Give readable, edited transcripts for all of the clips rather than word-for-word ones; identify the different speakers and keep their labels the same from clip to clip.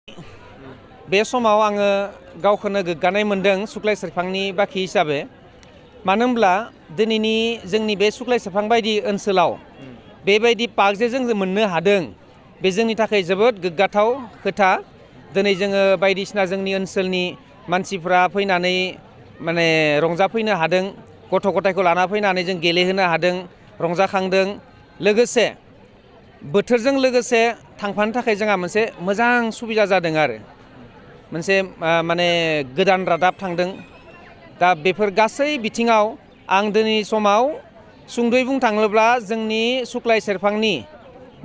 Speaker 1: बे समाव आङो गावखौनो गोग्गानाय मोन्दों सुक्लाय सेरफांनि बाखि हिसाबै मानो होनब्ला दिनैनि जोंनि बे सुक्लाय सेरफां बायदि ओनसोलाव बेबायदि पार्क जे जों मोननो हादों बे जोंनि थाखाय जोबोद गोग्गाथाव खोथा दिनै जोङो बायदिसिना जोंनि ओनसोलनि मानसिफ्रा फैनानै माने रंजाफैनो हादों गथ' गथायखौ लाना फैनानै जों गेलेहोनो हादों रंजाखांदों लोगोसे बोथोरजों लोगोसे थांफानो थाखाय जोंहा मोनसे मोजां सुबिदा जादों आरो मोनसे माने गोदान रादाब थांदों दा बेफोर गासै बिथिङाव आं दिनै समाव सुंद'यै बुंनो थाङोब्ला जोंनि सुक्लाय सेरफांनि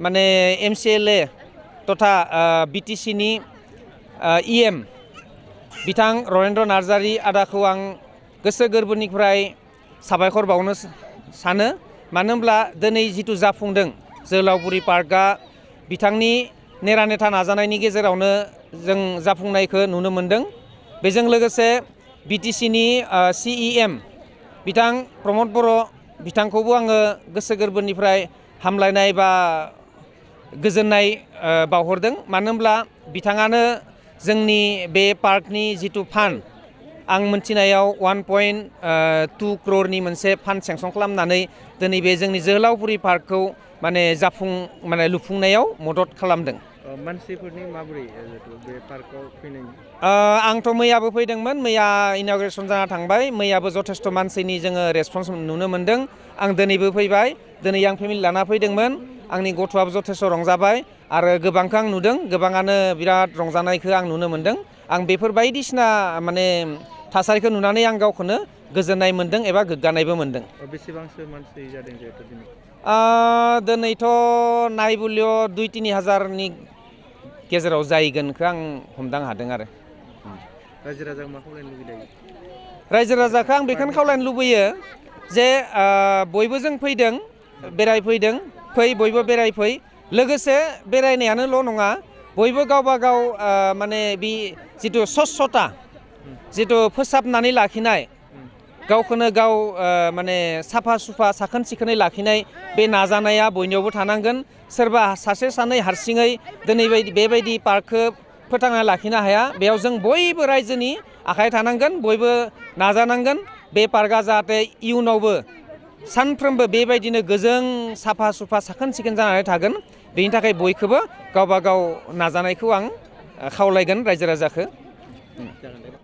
Speaker 1: माने MCLA तथा BTCनि EM बिथां रनेन्द्र नार्जारी आदाखौ आं गोसो गोरबोनिफ्राय साबायखर बावनो सानो मानो होनब्ला दिनै जिथु जाफुंदों जोहोलावफुरि पार्कआ बिथांनि नेरानेथा नाजानायनि गेजेरावनो जों जाफुंनायखौ नुनो मोनदों बेजों लोगोसे BTCनि CEM बिथां प्रमद बर' बिथांखौबो आङो गोसो गोरबोनिफ्राय हामलायनाय बा गोजोननाय बावहरदों मानो होनब्ला बिथाङानो जोंनि बे पार्कनि जिथु फान्ड आं मोनथिनायाव 1.2 crore मोनसे फान्ड सेंसन खालामनानै दिनै बे जोंनि जोहोलावफुरि पार्कखौ माने लुफुंनायाव मदद खालामदों।
Speaker 2: मानसिफोरनि माबोरै बे पार्कआव फैनायनि
Speaker 1: आंथ' मैयाबो फैदोंमोन मैया इन'ग्रेसन जाना थांबाय मैयाबो जथेस्थ' मानसिनि जोङो रेसपन्स नुनो मोन्दों आं दिनैबो फैबाय दिनै आं फेमिलि लाना फैदोंमोन आंनि गथ'आबो जथेस्थ' रंजाबाय आरो गोबांखौ आं नुदों गोबाङानो बिराद रंजानायखौ आं नुनो मोन्दों आं बेफोर बायदिसिना माने थासारिखौ नुनानै आं गावखौनो गोजोननाय मोन्दों एबा गोग्गानायबो मोन्दों।
Speaker 2: बेसेबांसो मानसि जादों जिहेतु दिनै
Speaker 1: दिनैथ' नायबुलियाव 2-3 हाजारनि गेजेराव जाहैगोनखौ आं हमदां हादों आरो
Speaker 2: रायजो राजाखौ मा खावलायनो लुबैदों
Speaker 1: रायजो राजाखौ आं बेखौनो खावलायनो लुबैयो जे बयबो जों फैदों बेरायफैदों फै बयबो बेरायफै लोगोसे बेरायनायानोल' नङा बयबो गावबा गाव माने बे जिथु स्वच्छता जिथु फोसाबनानै लाखिनाय गावखौनो गाव माने साफा सुफा साखोन सिखोनै लाखिनाय बे नाजानाया बयनियावबो थानांगोन सोरबा सासे सानै हारसिङै दिनै बेबायदि पार्कखौ फोथांना लाखिनो हाया बेयाव जों बयबो रायजोनि आखाइ थानांगोन बयबो नाजानांगोन बे पार्कआ जाहाथे इयुनावबो सानफ्रोमबो बेबायदिनो गोजों साफा सुफा साखोन सिखोन जानानै थागोन बेनि थाखाय बयखौबो गावबा गाव नाजानायखौ आं खावलायगोन रायजो राजाखौ।